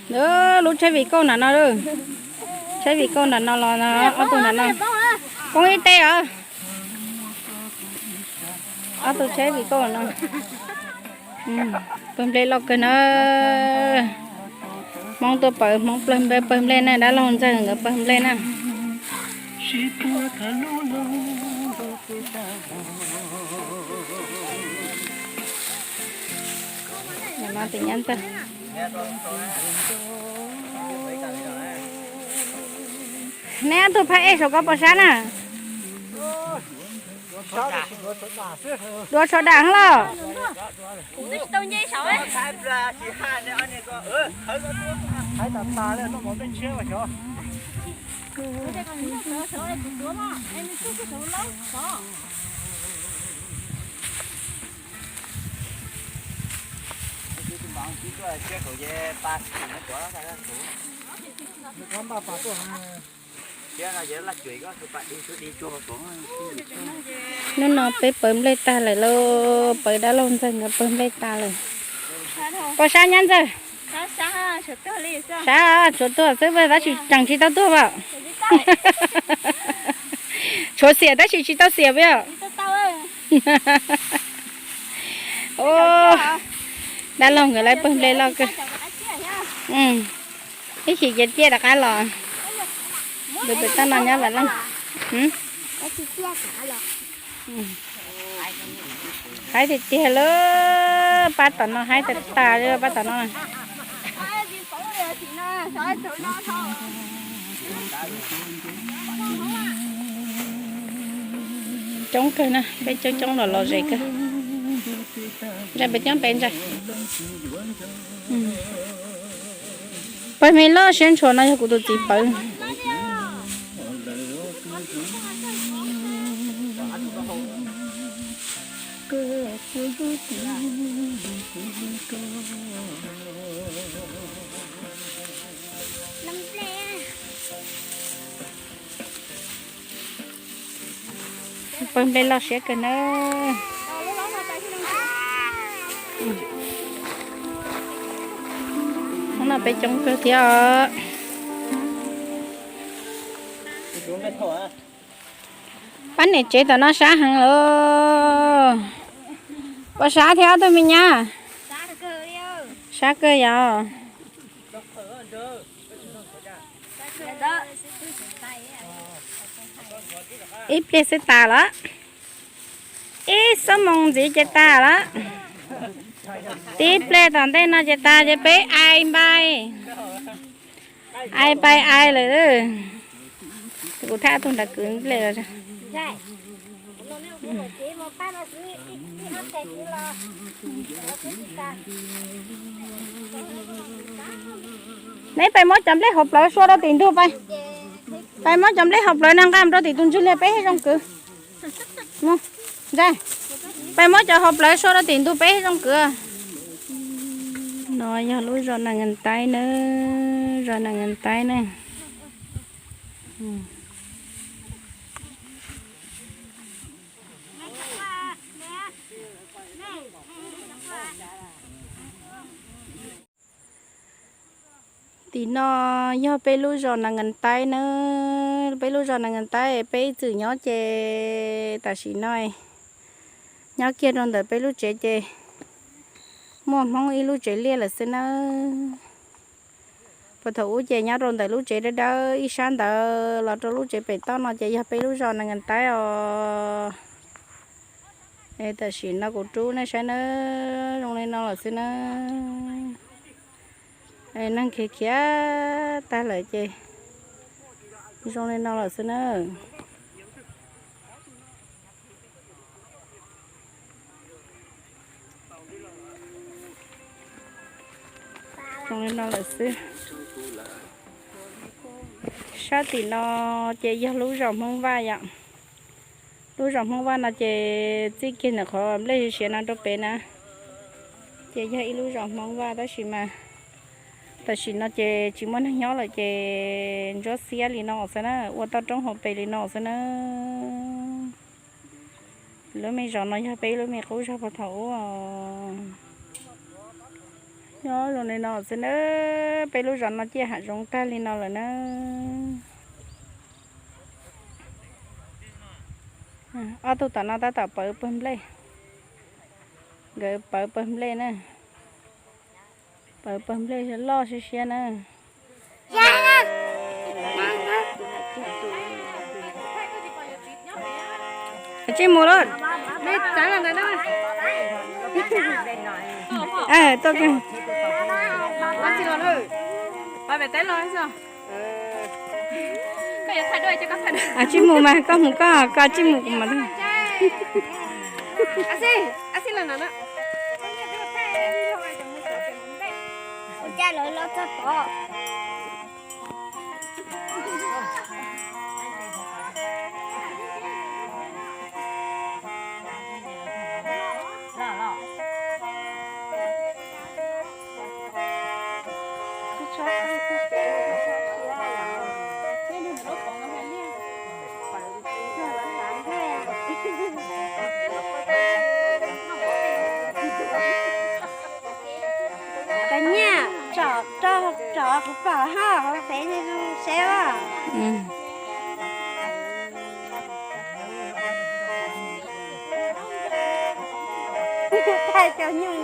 Lub tsheb vim kauj nram no lawm. Tsheb vim kauj nram no los ob tug nram no. Poob ib teg os. Ob tug tsheb vim kauj no. Pawg nplej loj kawg na. Hmoob tuaj pawg, Hmoob pawg nplej na, dab laug ntxawg nkawd pawg nplej na. Neb ob tug phab ej saum ko puas sab na? Duav tshuav dam los. Hnub no peb pawv nplej tag lawm lauj, pawv dab laug ntxawg nkawd pawv nplej tas lawm. Puas sab nyab ntxawg? Sab, tshuav tuag xwb tab sis tseem tsis tau tuag as. Tshuav xiam tab sis tsis tau xiam puas yog? Dab laug nkawd lawv pawg nplej loj kawg. Ib chim ces ciaj rov qab los. Tus pem toj no nyob Vam Leej. Haib tiag tiag lawm, pab tom no haib tas tas li pab tom no. Coob kawg na, peb coob coob los los zes kawg. Ntsa peb coob peb ntsa. Pawg me loj siab ntshua no yog kuv tus txiv pawv. Pawg nplej loj siab kawg nawb. Hnub no peb coob kawg thiab os. Pab niam tsev tom no sab heev lawm. Puas sab thiab ob tug me nyab? Sab kawg yom. Ib pliag xwb tas lawm. Ib xuab moos ntxiv ces tas lawm. Tib pliag tom ntej no ces tas ces peb ai npai. Ai npai ai lawm. Kuv thaj tug nrad kwv nplej los. Neb pais muab cov nplej hauv plawv sua rau tim ntug pais. Pais muab cov nplej hauv plawv no nqa mus rau tim tus ntswg liag peb thiaj zoo kwv. Ntsa, pais muab cov hauv plawv sua rau tim ntug peb thiaj zoo kwv. No yog lub zos Nas Nkas Taib nawb, zos Nas Nkas Taib nawb. Tim no yog peb lub zos Nas Nkas Taib nawb, peb lub zos Nas Nkas Taib peb ib txwm nyob ces tam sim no nyob kiag rau ntawm peb lub tsev ces muaj Hmoob ib lub tsev liaj lawm xwb nawb. Puag thaum ub ces nyob rau ntawm lub tsev dawb dawb ib sab ntawd los rau lub tsev pem toj no ces yog peb lub zos Nas Nkas Taib os. Es tam sim no kuv rub nej saib nawb, zoo li no lawm xwb nawb. Es neeg khiav khiav tag lawm ces zoo li no lawm xwb nawb. Zoo li no lawm xwb. Sab tim no ces yog lub zos Hmoob Vaj yom. Lub zos Hmoob Vaj no ces txij kiag ntawm qhov nplej siav no rau pem na, ces yog ib lub zos Hmoob Vaj tab sis mas tam sim no ces tsis muaj neeg nyob lawm ces ntsuab xiab li no xwb na, ua toj roob hauv pes li no xwb na. Lub me zos no yog peb lub me qub zos puag thaum ub. Nyob zoo li no xwb na, peb lub zos no ciaj hav zoov tag li no lawm na. Ob tug tom no tab tom pawv pawg nplej. Nkawd pawv pawg nplej na. Pawv pawg nplej loj siab siab na. Tsij mus lawm. Tuaj kawg. Tsij mus mas, koj mus koj, koj tsij mus kuv mas. Cov nyiaj tsom rau, tsom kuv pom hos, peb seb. Thaij cov nyuj